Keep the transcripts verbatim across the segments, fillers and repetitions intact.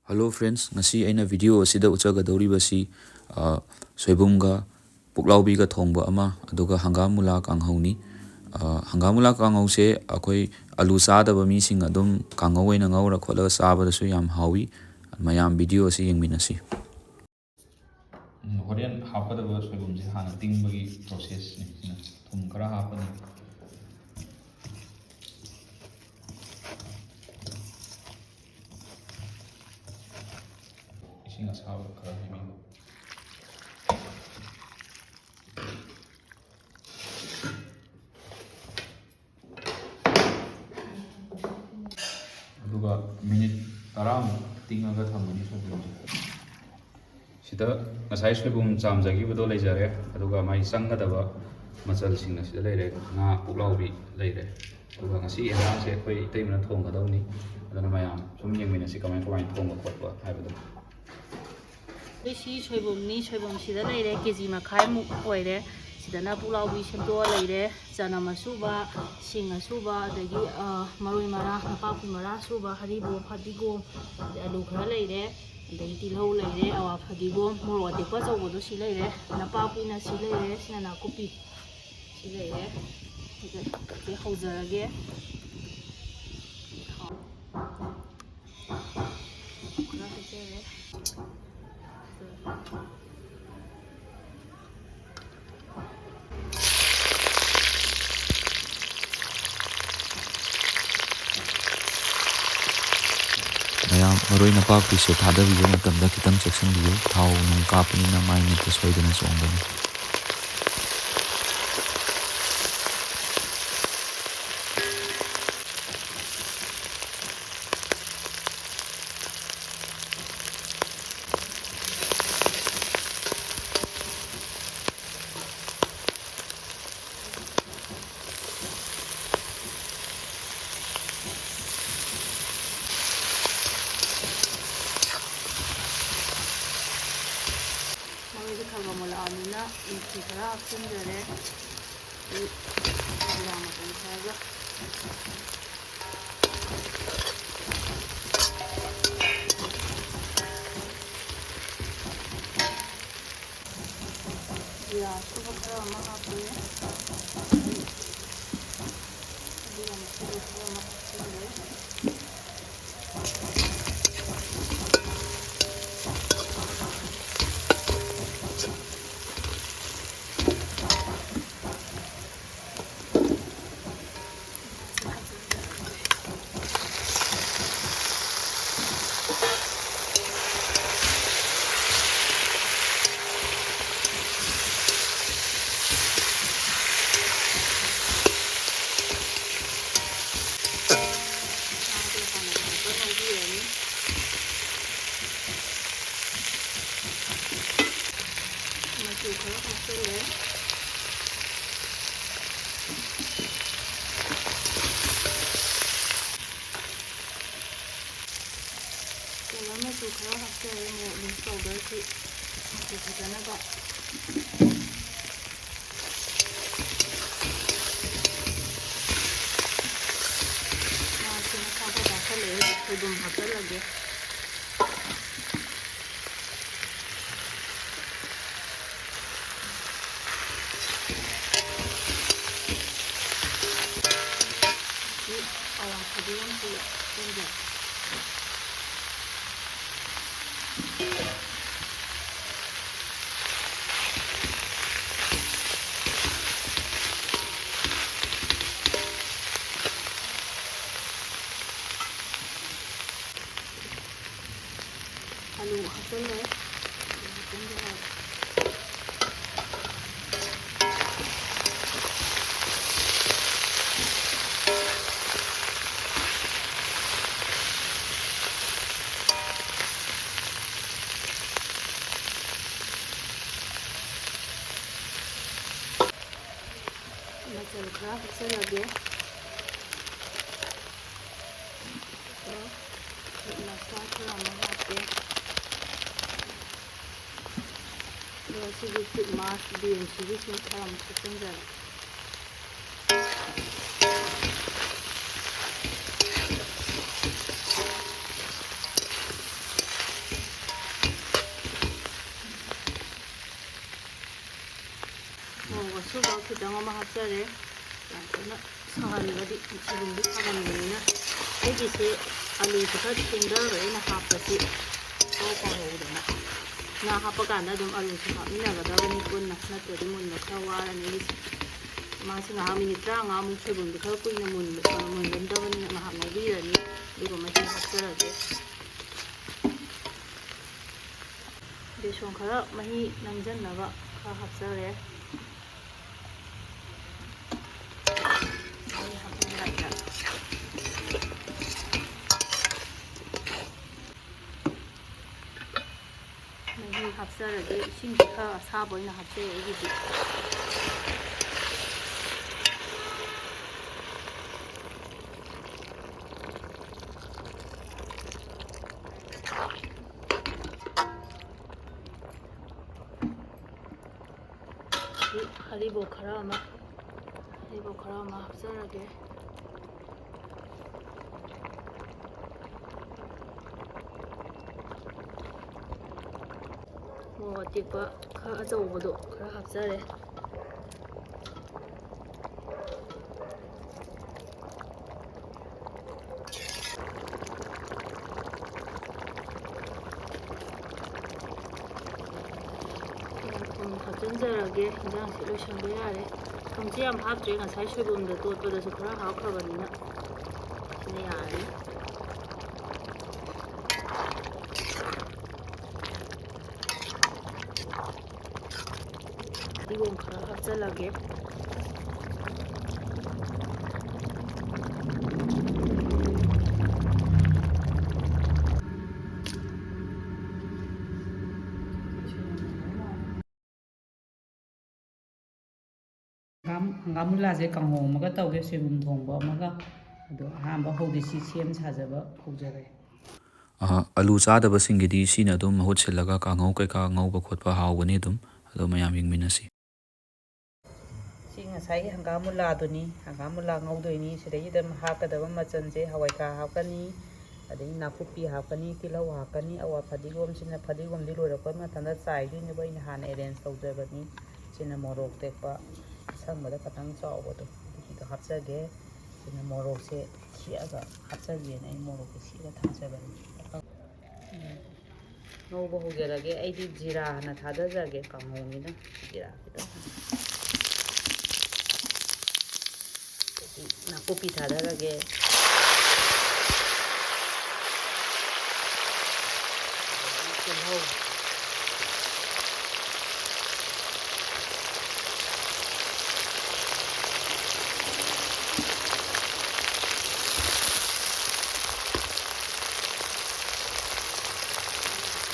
Hello friends, ꯉꯁꯤ ꯑꯩꯅ video ꯑꯁꯤꯗ ꯎꯠꯆꯒꯗꯧꯔꯤꯕꯁꯤ, ꯑ, ꯁꯣꯏꯕꯨꯝꯒ ꯄꯨꯛꯂꯥꯎꯕꯤꯒ ꯊꯣꯡꯕ ꯑꯃ, ꯑꯗꯨꯒ ꯍꯪꯒꯥꯝ ꯃꯨꯂꯥ ꯀꯥꯡꯍꯧꯅꯤ꯫ ꯑ, ꯍꯪꯒꯥꯝ ꯃꯨꯂꯥ ꯀꯥꯡꯍꯧꯁꯦ ꯑꯩꯈꯣꯏ ꯑꯂꯨ ꯆꯥꯗꯕ ꯃꯤꯁꯤꯡ ꯑꯗꯨꯝ ꯀꯥꯡꯍꯧ ꯑꯣꯏꯅ ꯉꯧꯔ ꯈꯣꯠꯂꯒ ꯆꯥꯕꯗꯁꯨ ꯌꯥꯝ ꯍꯥꯎꯏ꯫ ꯃꯌꯥꯝ video ꯑꯁꯤ ꯌꯦꯡꯃꯤꯟꯅꯁꯤ꯫ ꯎꯝ, ꯍꯣꯔꯦꯟ ꯍꯥꯞꯀꯗꯕ ꯁꯣꯏꯕꯨꯝꯁꯦ ꯍꯥꯟꯅ ꯇꯤꯡꯕꯒꯤ processꯅꯤ꯫ ꯁꯤꯅ ꯊꯨꯝ ꯈꯔ ꯍꯥꯞꯄꯅꯤ꯫ ꯏꯁꯤꯡ ꯑꯁꯥꯕ ꯈꯔ ꯍꯩꯕꯤꯌꯨ꯫ ꯑꯗꯨꯒ minute ꯇꯔꯥꯃꯨꯛ ꯇꯤꯡꯉꯒ ꯊꯝꯃꯅꯤ ꯁꯣꯏꯕꯨꯝꯁꯦ꯫ ꯁꯤꯗ ꯉꯁꯥꯏ ꯁꯣꯏꯕꯨꯝ ꯆꯥꯝꯖꯈꯤꯕꯗꯣ ꯂꯩꯖꯔꯦ, ꯑꯗꯨꯒ ꯃꯥꯏ ꯆꯪꯒꯗꯕ ꯃꯆꯜꯁꯤꯡꯅ ꯁꯤꯗ ꯂꯩꯔꯦ꯫ ꯉꯥ ꯄꯨꯛꯂꯥꯎꯕꯤ ꯂꯩꯔꯦ, ꯑꯗꯨꯒ ꯉꯁꯤ ꯏꯟꯖꯥꯡꯁꯦ ꯑꯩꯈꯣꯏ ꯏꯇꯩꯃꯅ ꯊꯣꯡꯒꯗꯧꯅꯤ꯫ ꯑꯗꯨꯅ ꯃꯌꯥꯝ ꯁꯨꯝ ꯌꯦꯡꯃꯤꯟꯅꯁꯤ ꯀꯃꯥꯏ ꯀꯃꯥꯏꯅ ꯊꯣꯡꯕ ꯈꯣꯠꯄ ꯍꯥꯏꯕꯗꯣ꯫ ꯑꯩꯈꯣꯏ ꯁꯤ ꯁꯣꯏꯕꯨꯝꯅꯤ, ꯁꯣꯏꯕꯨꯝ ꯁꯤꯗ ꯂꯩꯔꯦ, ꯀꯦ ꯖꯤ ꯃꯈꯥꯏꯃꯨꯛ ꯑꯣꯏꯔꯦ꯫ ꯁꯤꯗꯅ ꯄꯨꯛꯂꯥꯎꯕꯤ ꯁꯦꯝꯗꯣꯛꯑ ꯂꯩꯔꯦ, ꯆꯅꯝ ꯑꯁꯨꯕ, ꯁꯤꯡ ꯑꯁꯨꯕ, ꯑꯗꯒꯤ, ꯑ, ꯃꯔꯣꯏ ꯃꯔꯥꯡ, ꯅꯄꯥꯛꯄꯤ ꯃꯔꯥ ꯑꯁꯨꯕ, ꯍꯔꯤꯕꯣꯞ, ꯐꯗꯤꯒꯣꯝ, ꯑꯗꯩ ꯑꯂꯨ ꯈꯔ ꯂꯩꯔꯦ, ꯑꯗꯩ ꯇꯤꯜꯍꯧ ꯂꯩꯔꯦ, ꯑꯋꯥ ꯐꯗꯤꯒꯣꯝ, ꯃꯣꯔꯣꯛ ꯑꯇꯦꯛꯄ ꯑꯆꯧꯕꯗꯣ ꯁꯤ ꯂꯩꯔꯦ, ꯅꯄꯥꯛꯄꯤꯅ ꯁꯤ ꯂꯩꯔꯦ, ꯁꯤꯅ ꯅꯥꯀꯨꯞꯄꯤ꯫ ꯁꯤ ꯂꯩꯔꯦ꯫ ꯁꯤꯁꯦ ꯍꯧꯖꯔꯒꯦ꯫ ꯄꯨꯔꯥ ꯍꯩꯖꯔꯦ꯫ ꯃꯌꯥꯝ, ꯃꯔꯣꯏ ꯅꯄꯥꯛꯄꯤꯁꯦ ꯊꯥꯗꯕꯤꯕ ꯃꯇꯝꯗ ꯈꯤꯇꯪ ꯆꯦꯛꯁꯤꯟꯕꯤꯌꯨ, ꯊꯥꯎ ꯅꯨꯡ ꯀꯥꯞꯄꯅꯤꯅ ꯃꯥꯏ ꯃꯤꯠꯇ ꯁꯣꯏꯗꯅ ꯆꯣꯡꯒꯅꯤ꯫ ꯃꯔꯣꯏꯁꯦ ꯈꯔ ꯈꯔ ꯃꯨꯜꯂꯛꯑꯕꯅꯤꯅ ꯃꯆꯨ ꯈꯔ ꯍꯥꯞꯆꯤꯟꯖꯔꯦ꯫ ꯑꯗꯩ ꯖꯤꯔꯥ ꯃꯆꯨ ꯈꯔꯒ꯫ ꯄꯤꯌꯥꯁꯇꯨꯒ ꯈꯔ ꯑꯃ ꯍꯥꯞꯄꯦ꯫ ꯑꯗꯨꯒ ꯃꯆꯨ ꯈꯔ ꯑꯃ ꯍꯥꯞꯆꯤꯜꯂꯦ꯫ ꯁꯥꯗꯣ ꯍꯥꯟꯅ ꯉꯥꯏꯍꯥꯛꯇꯪ ꯉꯧꯕꯤꯔꯅꯤ꯫ ꯃꯆꯨ ꯈꯔ ꯍꯥꯞꯆꯤꯜꯂꯦ꯫ ꯀꯂꯔ ꯃꯆꯨ ꯈꯔ ꯍꯥꯞꯆꯔꯦ, ꯃꯣꯔꯣꯛ ꯃꯤꯛꯁ ꯄꯥꯎꯗꯔꯁꯤ ꯃꯆꯨ ꯐꯖꯅꯕ꯫ ꯉꯥꯁꯤ ꯃꯁꯥ ꯈꯔ ꯆꯥꯁꯜꯂꯛꯑꯦ, ꯁꯣꯏꯕꯨꯝ ꯍꯥꯞꯆꯜꯂꯒꯦ꯫ ꯁꯤ ꯑꯋꯥ ꯐꯗꯤꯒꯣꯝꯁꯤ ꯍꯥꯞꯆꯤꯟꯖꯔꯦ꯫ ꯑꯂꯨ ꯍꯥꯞꯆꯤꯜꯂꯦ꯫ ꯑꯗꯨ ꯍꯥꯞꯆꯤꯟꯖꯔꯒꯦ꯫ ꯃꯆꯜ ꯈꯔ ꯍꯥꯞꯆꯤꯜꯂꯒꯦ꯫ ꯑꯗꯨꯒ ꯃꯁꯂꯥ ꯈꯔ ꯑꯃ ꯍꯥꯞꯀꯦ꯫ ꯑꯗꯨꯒ ꯁꯤꯒꯤ ꯁ꯭ꯋꯤꯠ ꯃꯥꯁ ꯕꯤꯟꯁꯤꯒꯤꯁꯨ ꯈꯔ ꯑꯃ ꯍꯥꯞꯆꯤꯟꯖꯔꯒꯦ꯫ ꯑꯁꯨꯕ ꯈꯤꯇꯪ ꯑꯃ ꯍꯥꯞꯆꯔꯦ꯫ ꯌꯥꯝ ꯀꯟꯅ ꯁꯥꯍꯟꯕꯗꯤ, ꯁꯣꯏꯕꯨꯝꯗꯤ ꯁꯥꯍꯟꯕꯅꯤꯅ꯫ ꯑꯩꯒꯤꯁꯦ ꯑꯂꯨꯁꯦ ꯈꯔ ꯊꯦꯡꯊꯈ꯭ꯔꯦ ꯑꯩꯅ ꯍꯥꯞꯄꯁꯤ꯫ ꯄꯥꯎ ꯀꯥꯎꯍꯧꯗꯅ꯫ ꯉꯥ ꯍꯥꯞꯄ ꯀꯥꯟꯗ ꯑꯗꯨꯝ ꯑꯂꯨꯁꯦ ꯍꯥꯞꯃꯤꯟꯅꯒꯗꯕꯅꯤ ꯄꯨꯟꯅ, ꯅꯠꯇ꯭ꯔꯗꯤ ꯃꯨꯟꯕ ꯈꯔ ꯋꯥꯔꯅꯤ ꯑꯩꯒꯤꯁꯦ꯫ ꯃꯥꯁꯤ ꯉꯥꯏꯍꯥꯛ ꯃꯤꯅꯤꯠ ꯇꯔꯥꯃꯉꯥꯃꯨꯛ ꯁꯣꯏꯕꯨꯝꯗꯤ ꯈꯔ ꯀꯨꯏꯅ ꯃꯨꯟꯕ-, ꯃꯨꯟꯒꯟꯗꯕꯅꯤꯅ ꯉꯥꯏꯍꯥꯛ ꯉꯧꯕꯤꯔꯅꯤ꯫ ꯑꯗꯨꯒ ꯃꯍꯤ ꯍꯥꯞꯆꯔꯒꯦ꯫ ꯕꯦꯁꯣꯟ ꯈꯔ ꯃꯍꯤ ꯅꯪꯁꯤꯟꯅꯕ ꯈꯔ ꯍꯥꯞꯆꯔꯦ꯫ ꯃꯍꯤ ꯍꯥꯞꯆꯤꯟꯖꯔꯒꯦ꯫ ꯃꯍꯤ ꯍꯥꯞꯆꯔꯒꯦ꯫ ꯏꯁꯤꯡꯁꯦ ꯈꯔ ꯑꯁꯥꯕ ꯑꯣꯏꯅ ꯍꯥꯞꯆꯩ ꯑꯩꯒꯤꯗꯤ꯫ ꯁꯤ ꯍꯔꯤꯕꯣꯞ ꯈꯔ ꯑꯃ, ꯍꯔꯤꯕꯣꯞ ꯈꯔ ꯑꯃ ꯍꯥꯞꯆꯔꯒꯦ꯫ ꯃꯣꯔꯣꯛ ꯑꯇꯦꯛꯄ ꯈꯔ ꯑꯆꯧꯕꯗꯣ ꯈꯔ ꯍꯥꯞꯆꯔꯦ꯫ ꯊꯨꯝ ꯍꯥꯞꯆꯤꯟꯖꯔꯒꯦ, ꯏꯟꯖꯥꯡꯁꯤ ꯂꯣꯏꯁꯤꯟꯕ ꯌꯥꯔꯦ꯫ ꯊꯨꯝꯁꯤ ꯌꯥꯝ ꯍꯥꯞꯇ꯭ꯔꯦ, ꯉꯁꯥꯏ ꯁꯣꯏꯕꯨꯝꯗ ꯇꯣꯠꯄꯗꯁꯨ ꯈꯔ ꯍꯥꯞꯈ꯭ꯔꯕꯅꯤꯅ꯫ ꯁꯤꯅ ꯌꯥꯔꯅꯤ꯫ ꯐꯗꯤꯒꯣꯝ ꯈꯔ ꯍꯥꯞꯆꯤꯜꯂꯒꯦ꯫ ꯍꯪꯒꯥꯝ, ꯍꯪꯒꯥꯝ ꯃꯨꯂꯥꯁꯦ ꯀꯥꯡꯍꯧ ꯑꯃꯒ ꯇꯧꯒꯦ, ꯁꯣꯏꯕꯨꯝ ꯊꯣꯡꯕ ꯑꯃꯒ꯫ ꯑꯗꯣ ꯑꯍꯥꯟꯕ ꯍꯧꯗꯤ ꯁꯤ ꯁꯦꯝ ꯁꯥꯖꯕ ꯍꯧꯖꯔꯦ꯫ ꯑ, ꯑꯂꯨ ꯆꯥꯗꯕꯁꯤꯡꯒꯤꯗꯤ ꯁꯤꯅ ꯑꯗꯨꯝ ꯃꯍꯨꯠ ꯁꯤꯜꯂꯒ ꯀꯥꯡꯍꯧ ꯀꯩꯀꯥ ꯉꯧꯕ ꯈꯣꯠꯄ ꯍꯥꯎꯒꯅꯤ ꯑꯗꯨꯝ꯫ ꯑꯗꯣ ꯃꯌꯥꯝ ꯌꯦꯡꯃꯤꯟꯅꯁꯤ꯫ ꯁꯤ ꯉꯁꯥꯏꯒꯤ ꯍꯪꯒꯥꯝ ꯃꯨꯂꯥꯗꯨꯅꯤ꯫ ꯍꯪꯒꯥꯝ ꯃꯨꯂꯥ ꯉꯧꯗꯣꯏꯅꯤ꯫ ꯁꯤꯗꯩꯁꯤꯗ ꯍꯥꯞꯀꯗꯕ ꯃꯆꯜꯁꯦ ꯍꯋꯥꯏꯊ꯭ꯔꯥꯛ ꯍꯥꯞꯀꯅꯤ, ꯑꯗꯒꯤ ꯅꯥꯀꯨꯞꯄꯤ ꯍꯥꯞꯀꯅꯤ, ꯇꯤꯜꯍꯧ ꯍꯥꯞꯀꯅꯤ, ꯑꯋꯥ ꯐꯗꯤꯒꯣꯝꯁꯤꯅ, ꯐꯗꯤꯒꯣꯝꯗꯤ ꯂꯣꯏꯔꯛꯄ ꯃꯇꯝꯗ ꯆꯥꯏꯗꯣꯏꯅꯦꯕ, ꯑꯩꯅ ꯍꯥꯟꯅ arrange ꯇꯧꯖꯕꯅꯤ꯫ ꯁꯤꯅ ꯃꯣꯔꯣꯛ ꯇꯦꯛꯄ ꯑꯁꯪꯕꯗ ꯈꯇꯪ ꯆꯥꯎꯕꯗꯣ, ꯑꯗꯨꯒꯤꯗꯣ ꯍꯥꯞꯆꯒꯦ꯫ ꯁꯤꯅ ꯃꯣꯔꯣꯛꯁꯦ ꯈꯤꯛꯑꯒ ꯍꯥꯞꯆꯒꯦꯅ ꯑꯩ ꯃꯣꯔꯣꯛꯁꯦ ꯈꯤꯛꯑꯒ ꯊꯝꯖꯕꯅꯤ꯫ ꯎꯝ꯫ ꯉꯧꯕ ꯍꯧꯖꯔꯒꯦ꯫ ꯑꯩꯗꯤ ꯖꯤꯔꯥ ꯍꯥꯟꯅ ꯊꯥꯗꯖꯒꯦ, ꯀꯥꯡꯍꯧꯅꯤꯅ꯫ ꯖꯤꯔꯥ ꯈꯤꯇꯪ꯫ ꯑꯗꯒꯤ ꯅꯥꯀꯨꯞꯄꯤ ꯊꯥꯗꯔꯒꯦ꯫ ꯑꯗꯒꯤ ꯇꯤꯜꯍꯧ꯫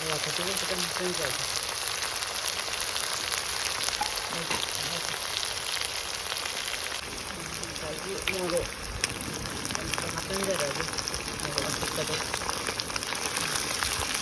ꯑꯋꯥ ꯐꯗꯤꯒꯣꯝ ꯈꯤꯇꯪ ꯍꯥꯞꯆꯤꯟꯖꯔꯒꯦ꯫ ꯉꯁꯥꯏꯒꯤ ꯃꯣꯔꯣꯛ ꯍꯥꯞꯆꯤꯟꯖꯔꯒꯦ꯫ ꯃꯣꯔꯣꯛ ꯑꯇꯦꯛꯄꯗꯣ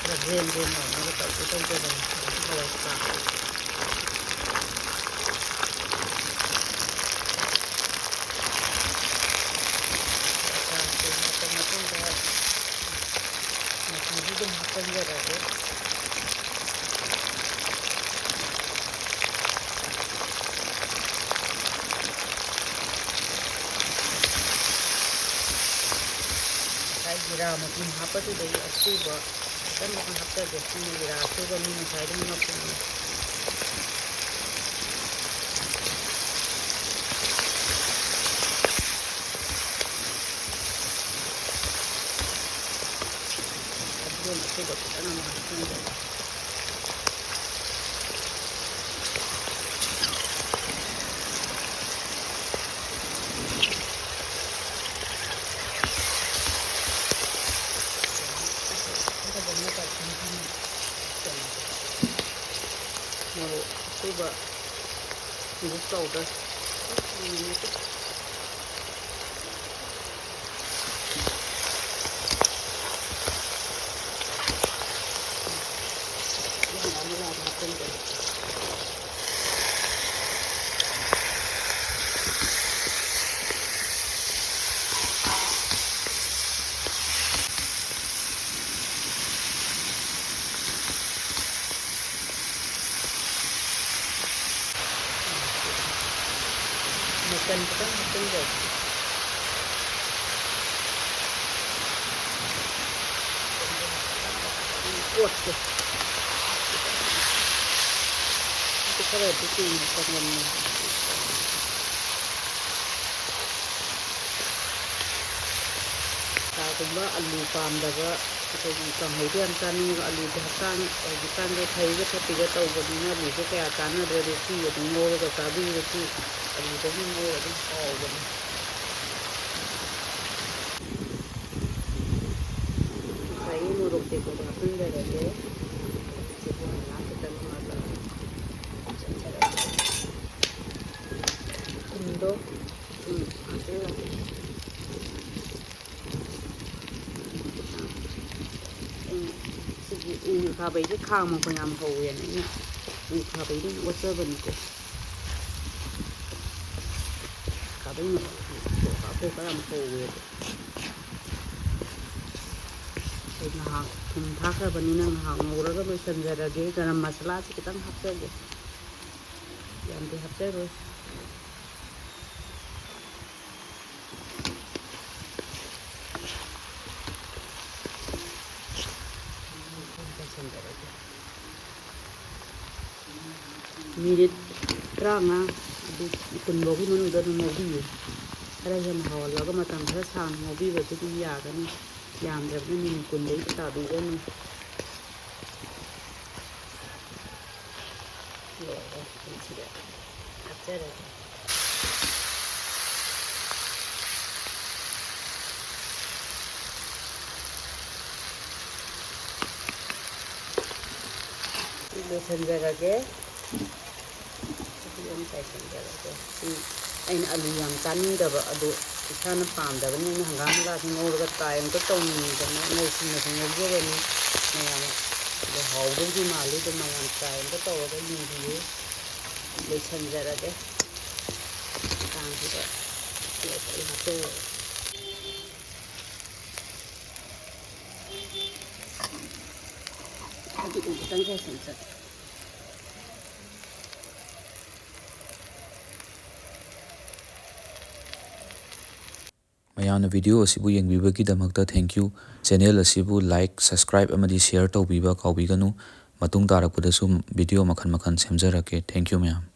ꯈꯔ ꯕ꯭ꯔꯦꯝ ꯕ꯭ꯔꯦꯝ ꯂꯥꯎꯅꯕ ꯇꯧꯒꯦ ꯇꯧꯖꯕꯅꯤ꯫ ꯍꯋꯥꯏ ꯊ꯭ꯔꯥꯛ꯫ ꯍꯋꯥꯏ ꯊ꯭ꯔꯥꯛꯁꯦ ꯍꯥꯞꯄ ꯃꯇꯨꯡꯗ ꯃꯆꯨꯁꯨ ꯑꯗꯨꯝ ꯍꯥꯞꯆꯤꯟꯖꯔꯒꯦ꯫ ꯉꯁꯥꯏ ꯖꯤꯔꯥ ꯃꯄꯨꯝ ꯍꯥꯞꯄꯗꯨꯗꯒꯤ ꯑꯁꯨꯕ ꯈꯤꯇꯪ ꯈꯤꯇꯪ ꯍꯥꯞꯆꯒꯦ꯫ ꯁꯤꯅ ꯖꯤꯔꯥ ꯑꯁꯨꯕꯅꯤ, ꯉꯁꯥꯏ ꯑꯗꯨꯝ ꯃꯄꯨꯝꯅꯤ꯫ ꯐꯗꯤꯒꯣꯝ ꯑꯁꯨꯕ ꯈꯤꯇꯪ ꯑꯃ ꯍꯥꯞꯆꯤꯟꯖꯒꯦ꯫ ꯃꯣꯔꯣꯛ ꯑꯁꯨꯕ ꯃꯤꯛꯁ ꯇꯧꯗꯣꯏ꯫ ꯃꯆꯟ ꯈꯤꯇꯪ ꯍꯥꯞꯆꯤꯟꯖꯔꯒꯦ꯫ ꯑꯣꯠꯀꯦ꯫ ꯑꯗꯨ ꯈꯔꯗꯤ ꯀꯨꯏꯅ ꯆꯪꯒꯅꯤ꯫ ꯀꯅꯥꯒꯨꯝꯕ ꯑꯂꯨ ꯄꯥꯝꯗꯕ, ꯑꯩꯈꯣꯏꯒꯤ ꯀꯥꯡꯍꯧꯗ ꯌꯥꯝ ꯆꯥꯅꯤꯡꯕ, ꯑꯂꯨꯁꯦ ꯍꯛꯆꯥꯡ ꯍꯧꯖꯤꯛꯀꯥꯟꯁꯦ ꯐꯩꯒ ꯐꯠꯇꯦꯒ ꯇꯧꯕꯅꯤꯅ ꯑꯂꯨꯁꯦ ꯀꯌꯥ ꯆꯥꯅꯗ꯭ꯔꯦ꯫ ꯔꯣꯇꯤꯒ ꯑꯗꯨꯝ ꯉꯧꯔꯒ ꯆꯥꯕꯤꯔꯁꯨ ꯑꯂꯨꯗ ꯑꯗꯨꯝ ꯉꯧꯔꯒ ꯑꯗꯨꯝ ꯍꯥꯎꯕꯅꯤ꯫ ꯉꯁꯥꯏꯒꯤ ꯃꯣꯔꯣꯛ ꯇꯦꯛꯄꯗꯣ ꯍꯥꯞꯆꯤꯟꯖꯔꯒꯦ꯫ ꯁꯤꯕꯨ ꯉꯥꯏꯍꯥꯛ ꯈꯤꯇꯪ ꯉꯧꯔꯒ ꯊꯨꯝꯗꯣ ꯁꯨꯝ ꯍꯥꯞꯆꯤꯜꯂꯒꯦ꯫ ꯎꯝ, ꯁꯤꯒꯤ ꯎ ꯈꯥꯕꯩꯁꯦ ꯈꯥꯡ ꯃꯈꯣꯟ ꯌꯥꯝ ꯍꯧꯋꯦꯅ ꯑꯩꯅ ꯎ ꯈꯥꯕꯩꯗ ꯑꯣꯏꯅ ꯑꯣꯠꯆꯕꯅꯤꯀꯣ꯫ ꯈꯥꯕꯩ ꯃꯈꯣꯟ ꯈꯣꯀꯥ ꯈꯣꯀꯥ ꯌꯥꯝ ꯍꯧꯋꯦꯕ꯫ ꯑꯩ ꯉꯥꯏꯍꯥꯛ ꯊꯨꯝ ꯊꯥꯛꯈ꯭ꯔꯕꯅꯤꯅ ꯉꯥꯏꯍꯥꯛ ꯉꯧꯔꯒ ꯂꯣꯏꯁꯤꯟꯖꯔꯒꯦ꯫ ꯒꯔꯝ ꯃꯁꯥꯂꯥꯁꯦ ꯈꯤꯇꯪ ꯍꯥꯞꯆꯒꯦ, ꯌꯥꯝꯗꯤ ꯍꯥꯞꯆꯔꯣꯏ꯫ ꯃꯤꯅꯤꯠ ꯇꯔꯥꯃꯉꯥ ꯑꯗꯨ ꯀꯨꯟ ꯐꯥꯎꯒꯤ ꯃꯅꯨꯡꯗ ꯑꯗꯨꯝ ꯉꯧꯕꯤꯌꯨ꯫ ꯈꯔ ꯍꯦꯟꯅ ꯍꯧꯍꯜꯂꯒ ꯃꯇꯝ ꯈꯔ ꯁꯥꯡꯅ ꯉꯧꯕꯤꯕꯗꯨ ꯑꯗꯨꯝ ꯌꯥꯒꯅꯤ꯫ ꯌꯥꯝꯗ꯭ꯔꯕꯗ ꯃꯤꯅꯤꯠ ꯀꯨꯟꯗꯒꯤ ꯇꯥꯕꯤꯒꯅꯨ꯫ ꯂꯣꯏꯔꯦ꯫ ꯁꯤꯗ ꯍꯥꯞꯆꯔꯒꯦ꯫ ꯁꯤ ꯂꯣꯏꯁꯤꯟꯖꯔꯒꯦ꯫ ꯁꯤ ꯑꯗꯨꯝ ꯆꯥꯏꯁꯤꯟꯖꯔꯒꯦ꯫ ꯁꯤ ꯑꯩꯅ ꯑꯂꯨ ꯌꯥꯝ ꯆꯥꯅꯤꯡꯗꯕ, ꯑꯗꯣ ꯏꯁꯥꯅ ꯄꯥꯝꯗꯕꯅꯤꯅ ꯍꯪꯒꯥꯝ ꯃꯨꯂꯥꯁꯤ ꯉꯧꯔꯒ ꯇ꯭ꯔꯥꯏ ꯑꯝꯇ ꯇꯧꯅꯤꯡꯗꯅ ꯉꯧꯁꯤꯟꯅꯁꯨ ꯉꯧꯖꯕꯅꯤ꯫ ꯃꯌꯥꯝ ꯑꯗꯣ ꯍꯥꯎꯗꯧꯗꯤ ꯃꯥꯜꯂꯤ, ꯑꯗꯣ ꯃꯌꯥꯝ ꯇ꯭ꯔꯥꯏ ꯑꯝꯇ ꯇꯧꯔꯒ ꯌꯦꯡꯕꯤꯌꯨ꯫ ꯂꯣꯏꯁꯤꯟꯖꯔꯒꯦ꯫ ꯃꯇꯥꯡꯁꯤꯗ ꯄꯦꯁ ꯑꯩ ꯍꯥꯞꯆꯔꯒꯦ꯫ ꯐꯗꯤꯒꯣꯝ ꯈꯤꯇꯪ ꯆꯥꯏꯁꯤꯟꯖꯔꯒꯦ꯫ ꯃꯌꯥꯝꯅ video ꯑꯁꯤꯕꯨ ꯌꯦꯡꯕꯤꯕꯒꯤꯗꯃꯛꯇ thank you꯫ Channel ꯑꯁꯤꯕꯨ like, subscribe ꯑꯃꯗꯤ share ꯇꯧꯕꯤꯕ ꯀꯥꯎꯕꯤꯒꯅꯨ꯫ ꯃꯇꯨꯡ ꯇꯥꯔꯛꯄꯗꯁꯨ video ꯃꯈꯜ ꯃꯈꯜ ꯁꯦꯝꯖꯔꯛꯀꯦ꯫ Thank you ꯃꯌꯥꯝ꯫